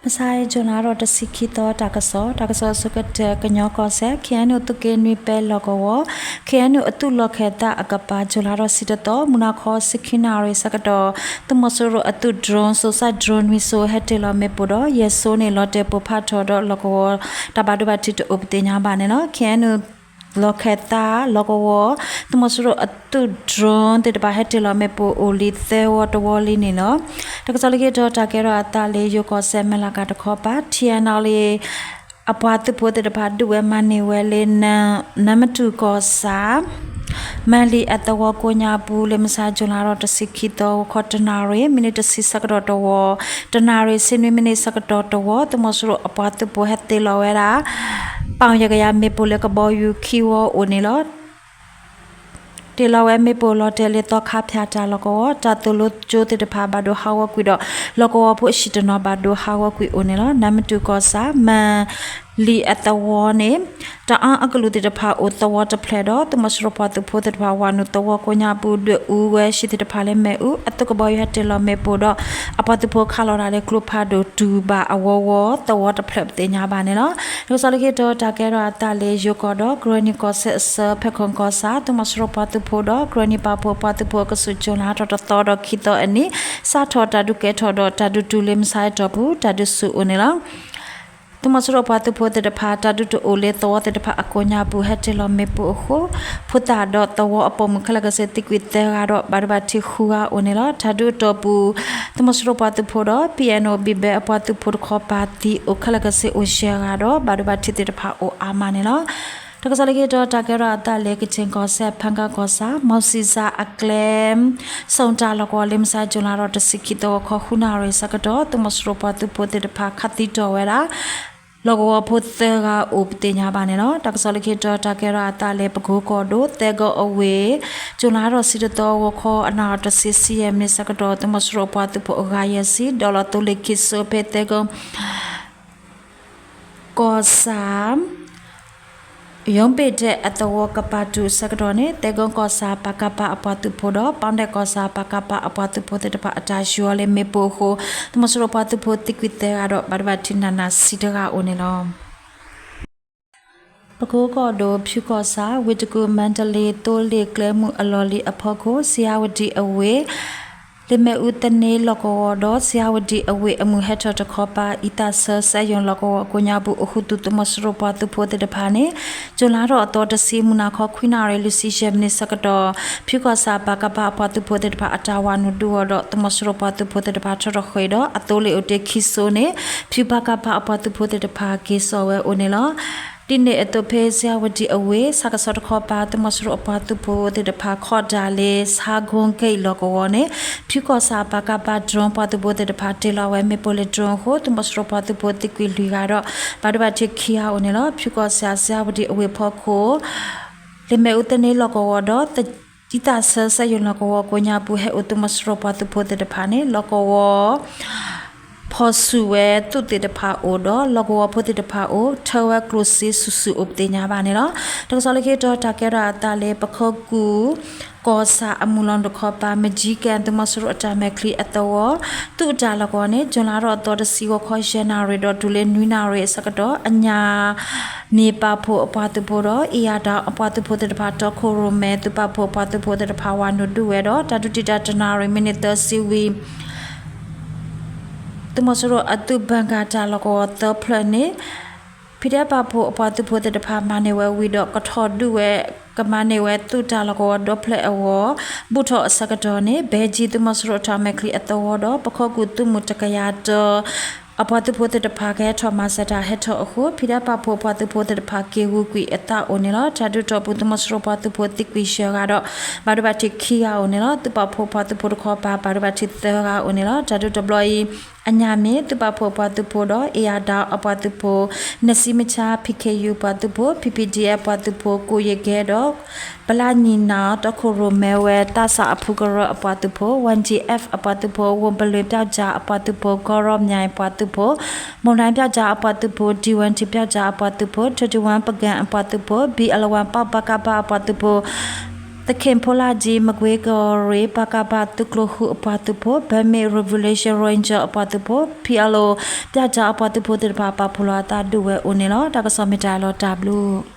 မဆါအံၤ June လါထီၣ်တဆံခံသီ တၢ်ကစီၣ်, တၢ်ကစီၣ်အဆိကတၢၢ် ကညီကီၢ်စဲၣ် ခ့ၣ်အဲၣ်ယူၣ် သုးက့နွံပဲလီၢ်ကဝီၤ, ခ့ၣ်အဲၣ်ယူၣ် အသုးလီၢ်ခၢၣ်သးအကပၤ June လါထီၣ်တဆံတသီ မုၢ်နၤခီ ဆံခံနၣ်ရံၣ်ဆၢကတီၢ် သုးမီၤစိရိၤအသုး drone စိၤစၢ် drone နွံစိၤ ဟဲတ့ၢ်လီၤမ့ၣ်ပိၢ်ဒီး ယဲၢ်စိၤန့ၣ် လီၤတဲာ်ပိၢ်ဖးထီၣ်ဒီး လီၢ်ကဝီၤတၢ်ဘၣ်ဒိဘၣ်ထံးတအိၣ်ပသ့ၣ်ညါဘၣ်န့ၣ်လီၤ. ခ့ၣ်အဲၣ်ယူၣ် လီၢ်ခၢၣ်သး လီၢ်ကဝီၤ သုးမီၤစိရိၤအသုး drone သ့ၣ်တဖၣ် ဟဲတ့ၢ်လီၤမ့ၣ်ပိၢ်အိၣ်လံသၢဝီတဝီလံန့ၣ်လီၤ. တၢ်ကစီၣ်လၢခံတီၤ တၢ်ကဲထီၣ်အသးလၢ ယိၤကီၢ်စဲၣ် မဲၢ်လးကၤတခီပၤ ထံအနီၣ်လံ အပှၤသုးဖိသ့ၣ်တဖၣ် ဒုးဝဲမၤန့ၢ်ဝဲလၢ နၢမတူၢ်ကီၢ်ဆၣ် မၢ်လံၤအသဝီကိးညါပူၤ လၢမဆါ June လါထီၣ်တဆံခံသီ ဂီၤခီတနၣ်ရံၣ် မံးနံးတဆံဆၢကတီၢ်တဝီ, တနၣ်ရံၣ် ဆံနွံမံးနံးဆၢကတီၢ်တဝီ သုးမီၤစိရိၤအပှၤသုးဖိဟဲတ့ၢ်လီၤဝဲဒၣ် ပီၣ်ယဲၢ်ကယၤမ့ၣ်ပိၢ်လၢကဘီယူၤခံဝီအိၣ်န့ၣ်လီၤ. တ့ၢ်လီၤဝဲမ့ၣ်ပိၢ်လီၤတဲာ်လၢသီခါဖၠၣ်တၢ်လီၢ်ကဝီၤ တၢ်သိၣ်လိကၠိသ့ၣ်တဖၣ်ဘၣ်ဒိဟးဂီၤကွံာ်ဒီး လီၢ်ကဝီၤဖိအဟံၣ်တနီၤဘၣ်ဒိဟးဂီၤကွံာ်အိၣ်န့ၣ်လီၤ. နၢမတူၢ်ကီၢ်ဆၣ် မၢ်လံၤအသဝီန့ၣ် တအၣ်အကလုာ်သ့ၣ်တဖၣ်အိၣ်သဝီတဖျၢၣ်ဒီး သုးမီၤစိရိၤပှၤသုးဖိသ့ၣ်တဖၣ် ဝၤနုာ်သဝီကိးညါပူၤ ဒွဲၣ်အူဝဲဆံးသ့ၣ်တဖၣ်လၢမ့ၣ်အူ အသုးကဘီယူၤဟဲတ့ၢ်လီၤမ့ၣ်ပိၢ်ဒီး အပှၤသုးဖိခးလီၤတၢ်လၢကျိဖးဒိၣ်တုၤဘၣ်အဝီဝီ သဝီတဖျၢၣ်ပသ့ၣ်ညါဘၣ်န့ၣ်လီၤ. တၢ်ကစီၣ်လၢခံတီၤ တၢ်ကဲထီၣ်အသးလၢယိၤကီၢ်ဒီး ကရၢနံၣ်ကီၢ်စဲၣ်အဆၢ ဖဲခိၣ်ကီၢ်ဆၣ် သုးမီၤစိရိၤပှၤသုးဖိဒီး ကရၢနံၣ်ပာ်ဖှိၣ်ပှၤသုးဖိအကဆူး June လါထီၣ်တသီဒီးခံသီအနံၤ စးထီၣ်တၢ်ဒုးကဲထီၣ်ဒီး တၢ်ဒုးတုၤလၢမဆါအံၤတီၢ်ပူၤ တၢ်ဒုးဆူၣ်အိၣ်န့ၣ်လီၤ. သုးမီၤစိရိၤပှၤသုးဖိသ့ၣ်တဖၣ် တၢ်ဒုးတအိၣ်လၢသဝီသ့ၣ်တဖၣ်အကိးညါပူၤ ဟဲတ့ၢ်လီၤမ့ၣ်ပိၢ်အဃိ ဖိသၣ်ဒီးသဝီအပိာ်မုၣ်ခဲလၢာ်ကဆ့ သံကွံာ်သၢဂၤဒီး ဘၣ်ဒိဘၣ်ထံးဃုဂၤအိၣ်န့ၣ်လီၤ. တၢ်ဒုးအတီၢ်ပူၤ သုးမီၤစိရိၤပှၤသုးဖိဒီး ပံၣ်အဲၣ်နအိၣ် ဘံၣ်ဘဲအပှၤသုးဖိတခီပၤသံအိၣ်ခဲလၢာ်ကဆ့အိၣ်ယဲၢ်ဂၤဒီး ဘၣ်ဒိဘၣ်ထံးသ့ၣ်တဖၣ်အိၣ်အါမးန့ၣ်လီၤ. တၢ်ကစီၣ်လၢခံတီၤ တၢ်ကဲထီၣ်အသးလၢ ကချင်ကီၢ်စဲၣ် ဖားကန့်ကီၢ်ဆၣ် မီၤစံၣ်စၣ်အကျဲ စုံတၢ်လီၢ်ကဝီၤ လၢမဆါ June လါထီၣ်တဆံခံသီ ဂီၤခီဃုနၣ်ရံၣ်ဆၢကတီၢ် သုးမီၤစိရိၤပှၤသုးဖိသ့ၣ်တဖၣ် ခးသံတီၢ်ဝဲဒၣ် လီၢ်ကဝီၤဖိသၢဂၤအိၣ်ပသ့ၣ်ညါဘၣ်န့ၣ်လီၤ. တၢ်ကစီၣ်လၢခံတီၤ တၢ်ကဲထီၣ်အသးလၢ ပကိကီၢ်ဒိၣ် သဲကီၢ်အဝ့ၢ် June လါထီၣ်တဆံတသီ ဂီၤခီအနၣ်ရံၣ်တဆံ ဆံယဲၢ်မံးနံးဆၢကတီၢ် သုးမီၤစိရိၤပှၤသုးဖိအဂၤယဲၢ်ဆံ ဒီးလီၤသိလ့ၣ်ခံစိဖဲသဲကီၢ် ကီၢ်ဆၣ် ယိၤဘ့ၣ်ဒဲးအသဝီကပၤတုၤဆၢကတီၢ်န့ၣ် သဲကီၢ်ကီၢ်ဆၣ် ပကဖ အပှၤသုးဖိဒီး ပီၣ်ဒဲးကီၢ်ဆၣ် ပကဖ အပှၤသုးဖိသ့ၣ်တဖၣ် အတၢ်ယူၤအီၤလၢမ့ၣ်ပိၢ်အဃိ သုးမီၤစိရိၤပှၤသုးဖိသံကွံာ်သၢဂၤဒီး ဘၣ်ဒိဘၣ်ထံးနးနးဆံတဂၤအိၣ်န့ၣ်လီၤ. ပကိကီၢ်ဒိၣ် ဖၠူကီၢ်ဆၣ် ဝ့ၢ်တကူၣ် မါတလ့ သိလ့ၣ်ကျဲမုၢ်အလီၢ်လံၤအဖီခိၣ် စံယၣ်ဝတံၣ်အဝ့ၢ် လ့ၣ်မ့ၣ်အူသန့လီၢ်ကဝီၤဒီး စံယၣ်ဝတံၣ်အဝ့ၢ်အမုၢ်ဟဲထီၣ်တခီပၤ အံသၣ်ဆၢစက်ရုံလီၢ်ကဝီၤအကိးညါပူၤ အိၣ်ဃုာ်သုးသုးမီၤစိရိၤပှၤသုးဖိသ့ၣ်တဖၣ်န့ၣ် June လါထီၣ်အသီတဆံ မုၢ်နၤခီခွံနၣ်ရံၣ် လွံၢ်ဆံယဲၢ်မံးနံးဆၢကတီၢ် ဖၠူကီၢ်ဆၣ် ပကဖ အပှၤသုးဖိသ့ၣ်တဖၣ် အတၢ်ဝၤနုာ်ဒုးအီၤဒီး သုးမီၤစိရိၤပှၤသုးဖိသ့ၣ်တဖၣ် ထီၣ်ထီၣ်ဃ့ၢ်ဒီး အသိလ့ၣ်အိၣ်တ့ၢ်ခံစိန့ၣ် ဖၠူပကဖ အပှၤသုးဖိသ့ၣ်တဖၣ် က့ၤစိာ်ဝဲအိၣ်န့ၣ်လီၤ. ဒ်န့ၣ်အသိး ဖဲစံယၣ်ဝတံၣ်အဝ့ၢ် ဆၣ်ကဆီတခီပၤ သုးမီၤစိရိၤအပှၤသုးဖိသ့ၣ်တဖၣ် ခီၣ်ဒၣ်လၢ ဆါခိက့ၣ်လီၢ်ကဝီၤန့ၣ် ဖၠူကီၢ်ဆၣ် ပကဖ drone ပှၤသုးဖိသ့ၣ်တဖၣ် တ့ၢ်လီၤဝဲမ့ၣ်ပိၢ်လၢ drone အဃိ သုးမီၤစိရိၤပှၤသုးဖိသံကွံာ်လွံၢ်ဂၤဒီး ဘၣ်ဒိဘၣ်ထံးခံဂၤအိၣ်န့ၣ်လီၤ. ဖၠူကီၢ်ဆၣ် စံယၣ်ဝတံၣ်အဝ့ၢ်ဖီခိၣ် လ့ၣ်မ့ၣ်အူသန့လီၢ်ကဝီၤဒီး အံသၣ်ဆၢစက်ရုံလီၢ်ကဝီၤကိးညါပူၤ ဟဲအိၣ်သုးမီၤစိရိၤပှၤသုးဖိသ့ၣ်တဖၣ်န့ၣ် လီၢ်ကဝီၤ ဖီၣ်ဆူၣ်ဝဲသုးသ့ၣ်တဖၣ်အိၣ်ဒီး လီၢ်ကဝီၤဖိသ့ၣ်တဖၣ်အိၣ် ထၢဝဲကျိၣ်စ့ဆူၣ်ဆူၣ်အိၣ်ပသ့ၣ်ညါဘၣ်န့ၣ်လီၤ. တၢ်ကစီၣ်လၢခံတီၤ တၢ်ကဲထီၣ်အသးလၢ ပခိၣ်ကူၣ် ကီၢ်ဆၣ်အမုၢ်လီၤတခီပၤ မကၠံကၣ် သုးမီၤစိရိၤအတၢ်မဲာ်ချံအသဝီ သုးအတၢ်လီၢ်ကဝီၤန့ၣ် June လါထီၣ်အသီတဆံ ဂီၤခီယဲၢ်နၣ်ရံၣ်ဒီးတုၤလၢနွံနၣ်ရံၣ်အဆၢကတီၢ် အညၣ်မ့ၢ်ပာ်ဖှိၣ်အပှၤသုးဖိဒီး အ့ၣ်ယၣ်တၢ်အပှၤသုးဖိသ့ၣ်တဖၣ် တီခိၣ်ရိၣ်မဲ သုးပာ်ဖှိၣ်အပှၤသုးဖိသ့ၣ်တဖၣ် ဝၤနုာ်ဒုးဝဲဒီး တၢ်ဒုးတံၢ်တၢ်တနၣ်ရံၣ် မံးနံးသၢဆံဝံၤ သုးမီၤစိရိၤအသုးဘၣ်ကၣ်တၢ်လီၢ်ကဝီၤသၢဖျၢၣ်န့ၣ် ဖံးဒဲးပာ်ဖှိၣ်အပှၤသုးဖိသ့ၣ်တဖၣ် မၤန့ၢ်ဝဲဝံၤဒီး ကထီၣ်ဒုးဝဲ ကမၤန့ၢ်ဝဲသုးတၢ်လီၢ်ကဝီၤဒီဖျၢၣ်အဂီၢ် ဘူးထီၣ်အဆၢကတီၢ်န့ၣ် ဘဲကၠံ သုးမီၤစိရိၤအတၢ်မဲာ်ချံအသဝီဒီး ပခိၣ်ကူၣ်သုးမုၢ်တကယၤတၢ အပှၤသုးဖိသ့ၣ်တဖၣ် ကဟဲထီၣ်မၤစၢၤတၢ်ဟဲထီၣ်အဃိ ဖံးဒဲးပာ်ဖှိၣ်အပှၤသုးဖိသ့ၣ်တဖၣ် က့ၤဂုာ်ကွံာ်အသးအိၣ်န့ၣ်လီၤ. တၢ်ဒုးတီၢ်ပူၤ သုးမီၤစိရိၤပှၤသုးဖိသံကွံာ်ယဲၢ်ဂၤဒီး ဘၣ်ဒိဘၣ်ထံးခံဂၤအိၣ်န့ၣ်လီၤ. သုးပာ်ဖှိၣ်ပှၤသုးဖိတခီပၤ ဘၣ်ဒိဘၣ်ထံးသၢဂၤအိၣ်န့ၣ်လီၤ. တၢ်ဒုးတဘျီအံၤ အညၣ်မ့ၢ် သုးပာ်ဖှိၣ်အပှၤသုးဖိဒီး အ့ၣ်ယၣ်တၢ်အပှၤသုးဖိ, နစံမဆါ ဖံးခ့ယုၢ်အပှၤသုးဖိ, ဖံးဖံးဒံအပှၤသုးဖိ, ကိၣ်ယ့ၣ်ကဲဒီး ပလါနံၣ်နၣ် တီခိၣ်ရိၣ်မဲဝဲ သးစၢ်အဖူကရၢအပှၤသုးဖိ, ဝၣ်ကၠံအ့ၣ်အပှၤသုးဖိ, ဝိၣ်ဘလွံၣ်ပျီၣ်ကၠၣ်အပှၤသုးဖိ, ကီရီမၠဲၣ်အပှၤသုးဖိ, မိၢ်နၢ်ပျီၣ်ကၠၣ်အပှၤသုးဖိ, ဒံဝၣ်ထံပျီၣ်ကၠၣ်အပှၤသုးဖိ, ထွဲတံၣ်ဝၣ်ပကၣ်အပှၤသုးဖိ, ဘံၣ်အလဝၣ်ပၢ်ပကပအပှၤသုးဖိ သခ့ၣ်ဖိလၢ်ကၠံ မကွ့ကီၢ်ရ့ၣ် ပကဖ သုးကျိၤဃုအပှၤသုးဖိ Burmese Revolution Ranger အပှၤသုးဖိ ဖံးအလီၤ ပၠၣ်ကၠၣ်အပှၤသုးဖိသ့ၣ်တဖၣ် ပာ်ဖှိၣ်လီၤအသးဒုးဝဲအိၣ်န့ၣ်လီၤ. တၢ်ကစီၣ်မ့ၢ်တၢ်လီၤတၢ်ဘျုး